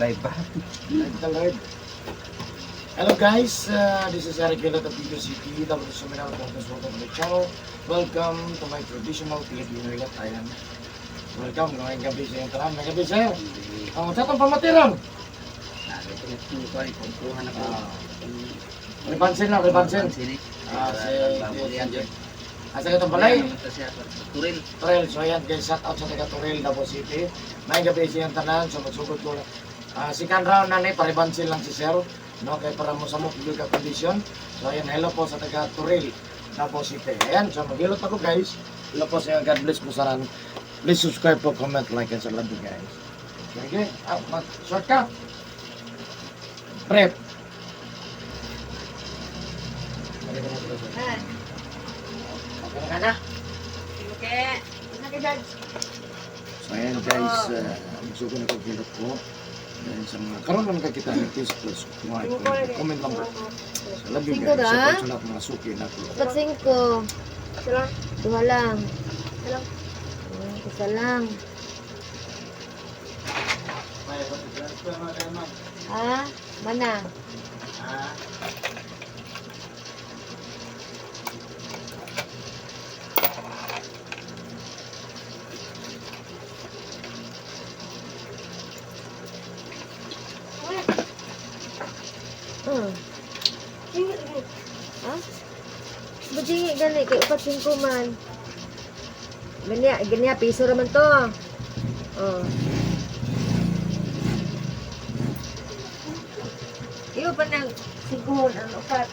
Live ba? Live ka live. Hello guys, this is Eric Villa of Pico City. Dapat sa mga welcome to my channel. Welcome to my traditional Filipino yacht. Ayan. Welcome, ngayong gabi sa iyong tanan. Ngayong gabi, sir. Ang sa itong pamatiran. Repansin lang, repansin. Ah, si Asa ka itong balay? Turil. Toril. So ayan guys, shout out sa taga Toril, Davao City. May gabi siyang tanan, so magsugod ko. Ah, second round na ni, paribansin lang si Sir. No, kay para mo sa mo ka condition. So ayan, hello po sa taga Toril, Davao City. Ayan, so maghilot ako guys. Hello po sa inyo, God bless po sa ran. Please subscribe po, comment, like, and sa love you guys. Sige, ah, mag short ka. Prep. Ha? Okay na ka na? Okay. Ano ka, Judge? So ayan guys, magsugod na kog ko. Dahil sa mga karon lang kakita ni please plus like, comment lang po. So love you Singko guys. ra? Support sa lahat mga suki na po. Dapat singko. Isa lang. Duha lang. Isa lang. Oh, isa lang. Ha? Mana? Ha? Bujingi gani kay upat singko man. Ganya, ganya piso ra man to. Oh. Iyo pa nang singkohon ang upat.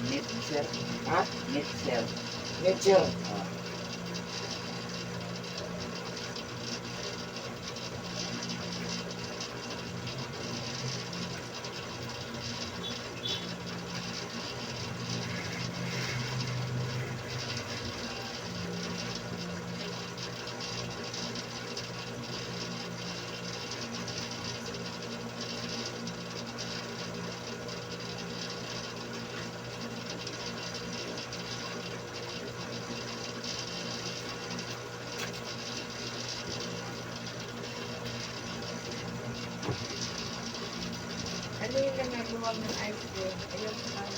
Net sir. Ha? Net sir. Nature. Ano yung nangagawa ng ice cream? Ayun, parang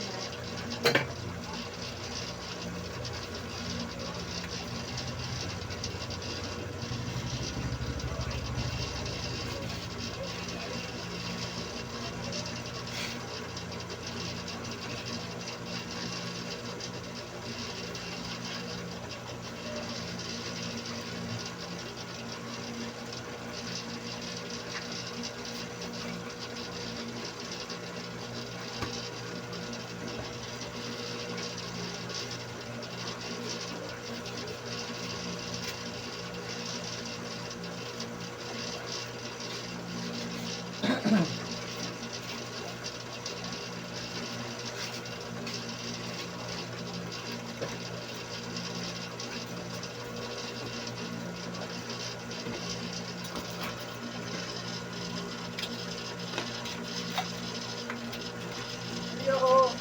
Ayo.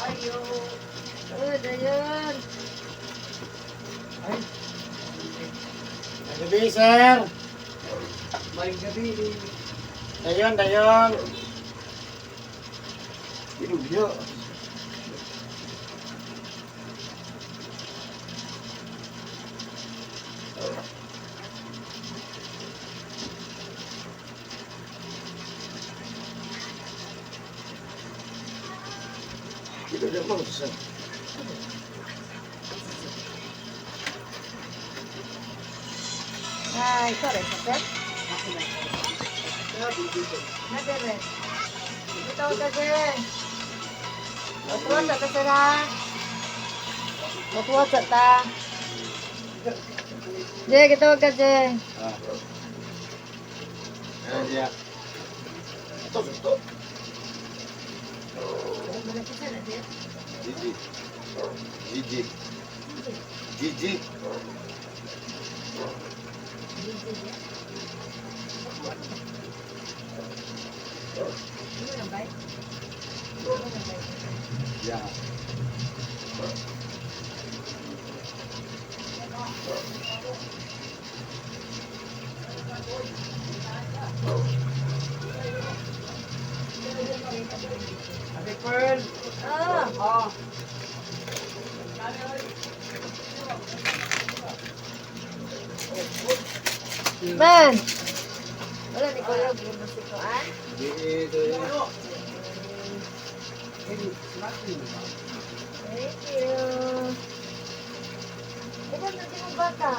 Ayo. Oh, dayon. Ay. May gabi, sir. May gabi. Dayon, dayon. Pinugyo. Pinugyo mo, sir. Ay, sorry, sir. Nadere. Ito kasi. Matuwa sa ta sir ha. Matuwa sa ta. Je, gitawag ka, Je. Ah. Siya. Ito, ito. Malaki na sir. Gigi. Gigi. Gigi. Ano nang bike? Ano nang bike? Yeah. Ate Pearl! Ah, Oh! Man. Wala ni Kuya yung si Kuan. Thank you. Ikaw na di mo bata.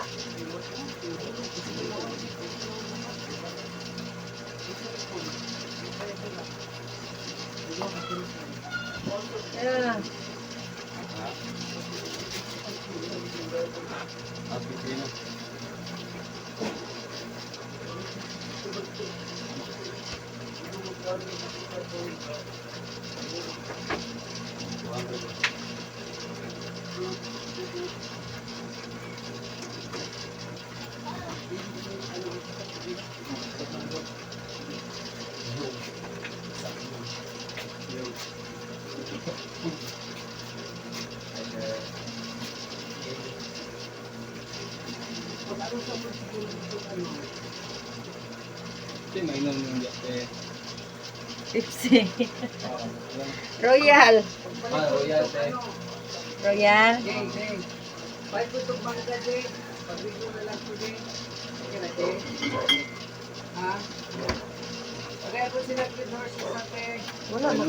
Yeah. Ito, mainom yung eh. Pepsi. Royal. Ah, Royal, te. Royal. Jay, Jay. Balik ko itong bangka, Jay. Pagligo na lang ko, Jay. Okay na, Jay. Ha? Kaya po sila Red Horse sa te. Wala mo.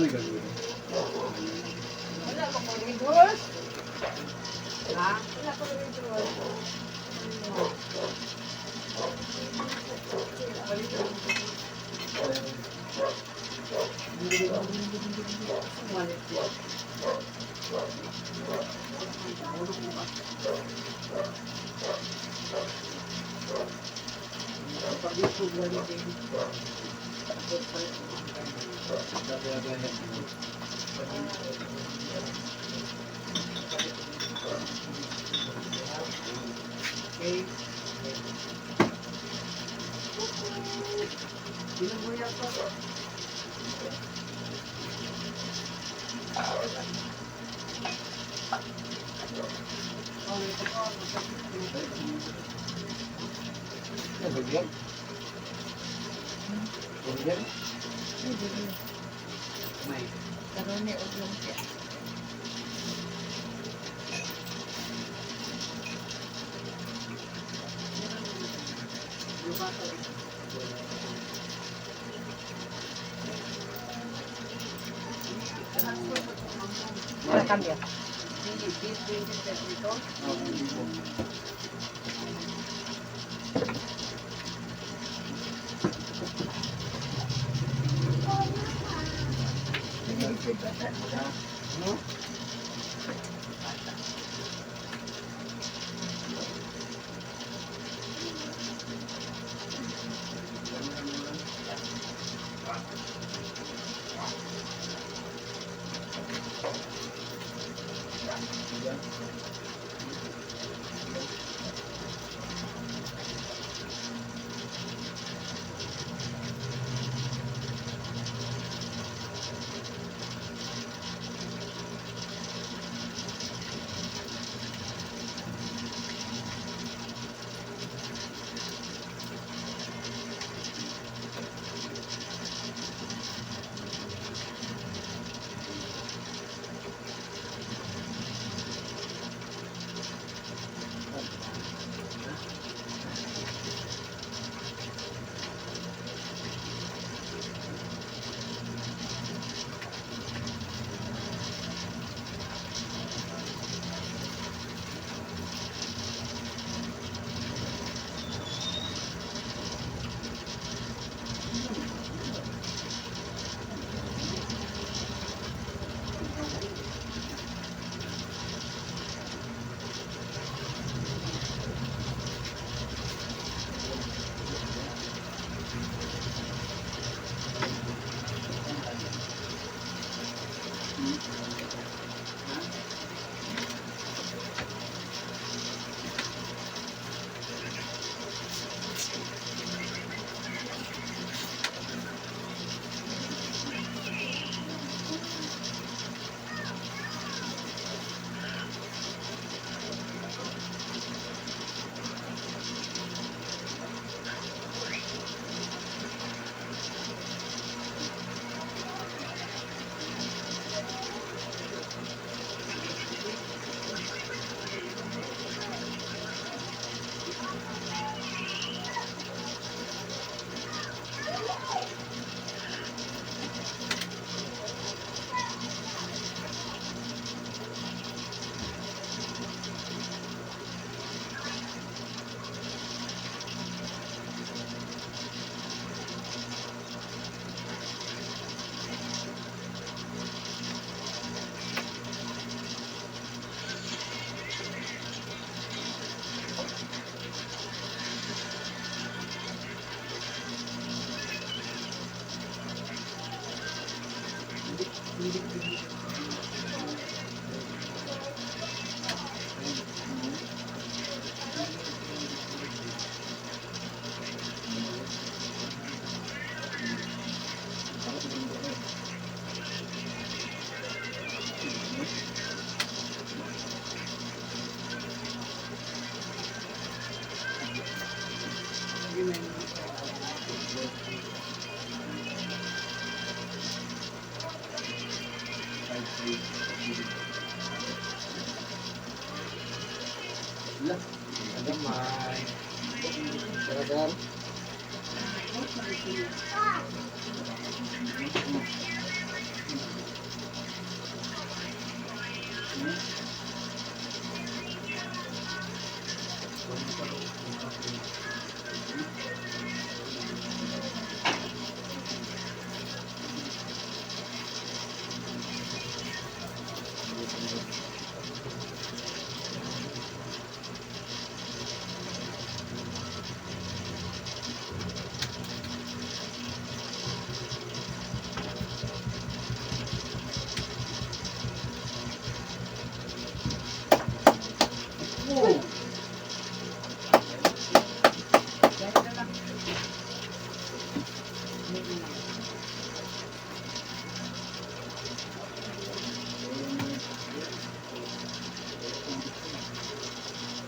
Wala mo ko Red Horse. Ha? Wala ko Red Horse. Sumalit, Jay. Pagligo lang, Jay. Tapos palit ko bangka. Okay. Binubuya pa. Bigyan. Bigyan. May. Karon ni utlong siya. Wala cambio. Gamay. Sir, sir.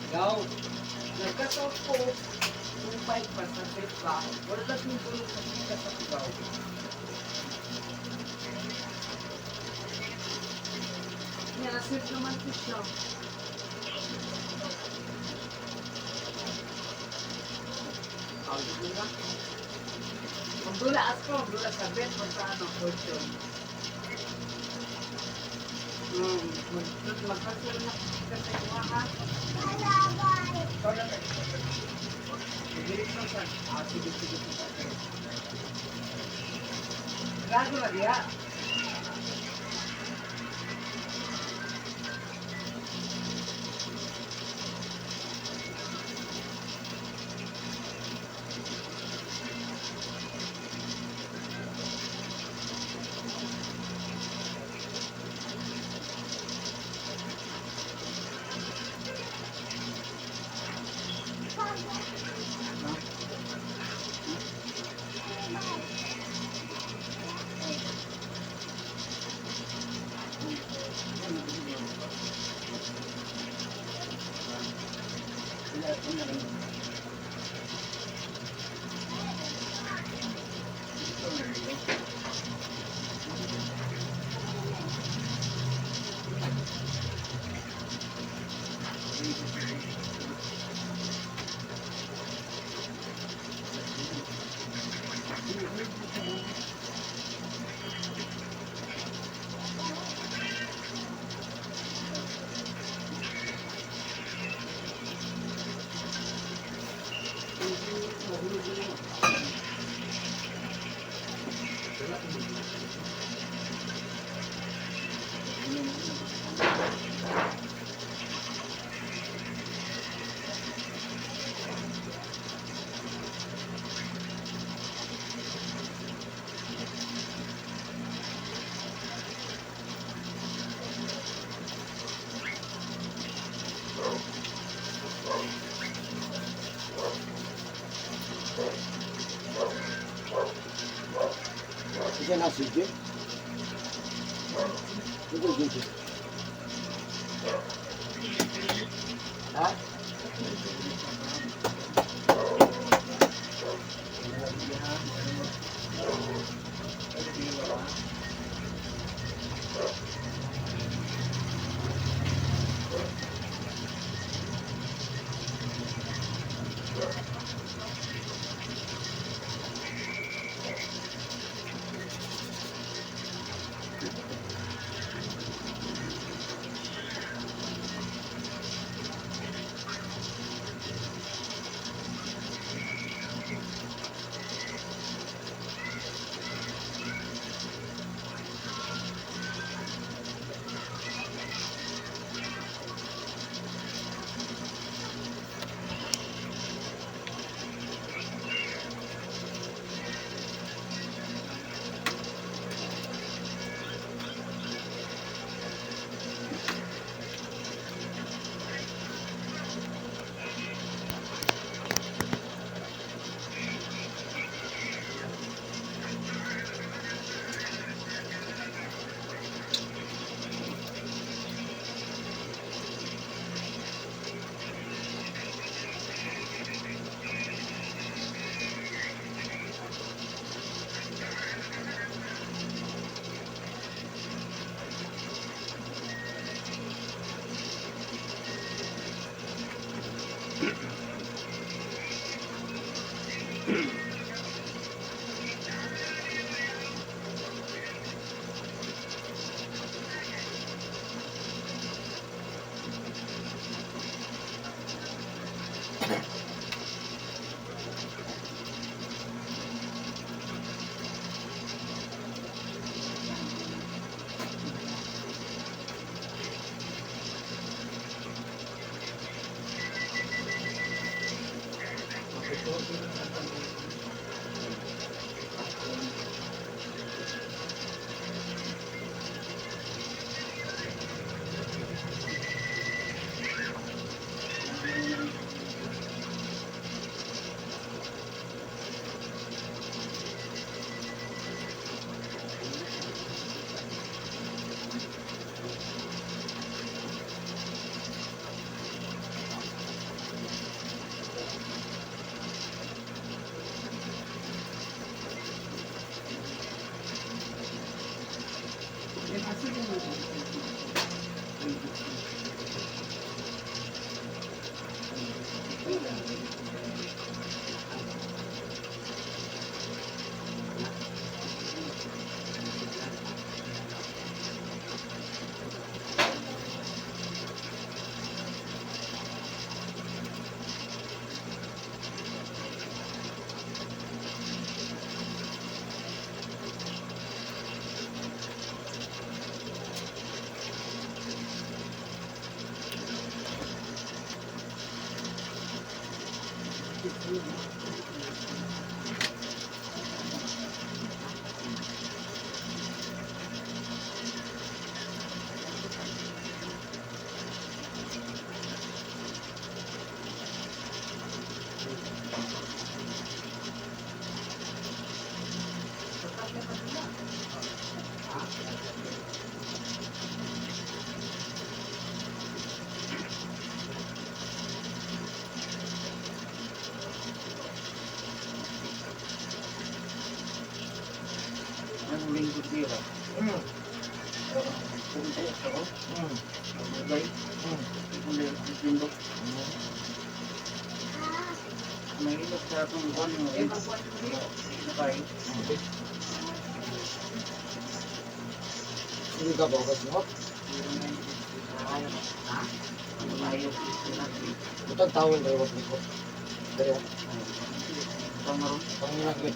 Gaw. Nagkataon ko, 2.5 pa sa set ba, wala lang yung tulog sa kita sa kugaw. Niya, naman ko siya. Ang dula. Magdula as ko, magdula sa bet, basta ano, fortune. Mag-cancel na kita sa ikuha ha. Ikaw lang. Mag-direct lang sa. Ah, sige, sige, sige. Gago na diha. Isa na sige. Sige, sige. Ha? Ha? Ang lingkod niya ba? Punta ako. Bagay. Pindot. Mahilot sa atong buwan mo. Eh, magkuhan ko di. Nakay. Sige ka ba kasi hot? Ha? Malayo. Butang tawel dahil wat likot. Dere. Pangaron. Pangilang gid.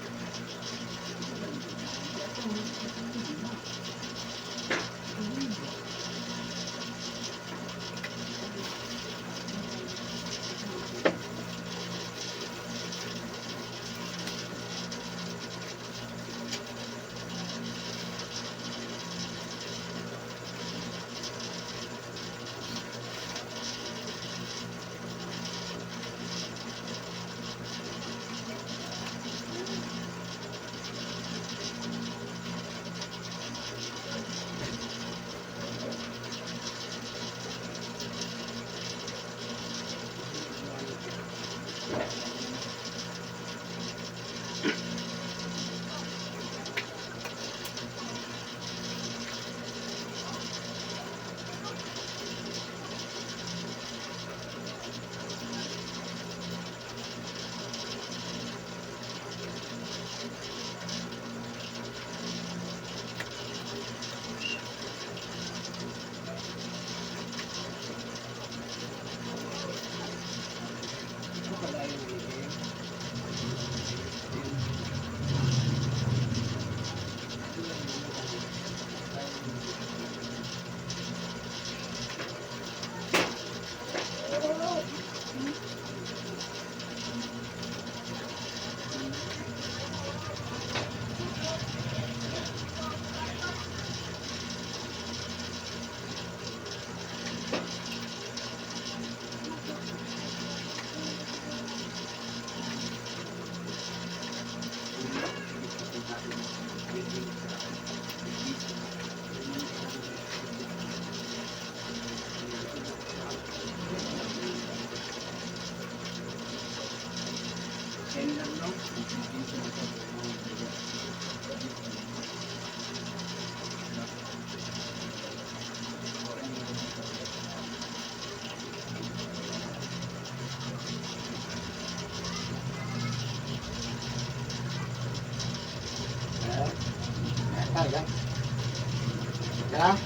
Yan lang, no? Targa. Ya.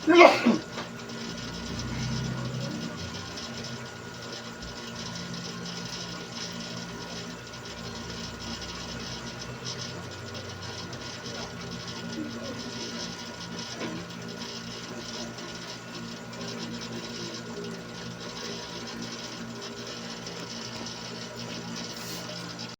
Ano?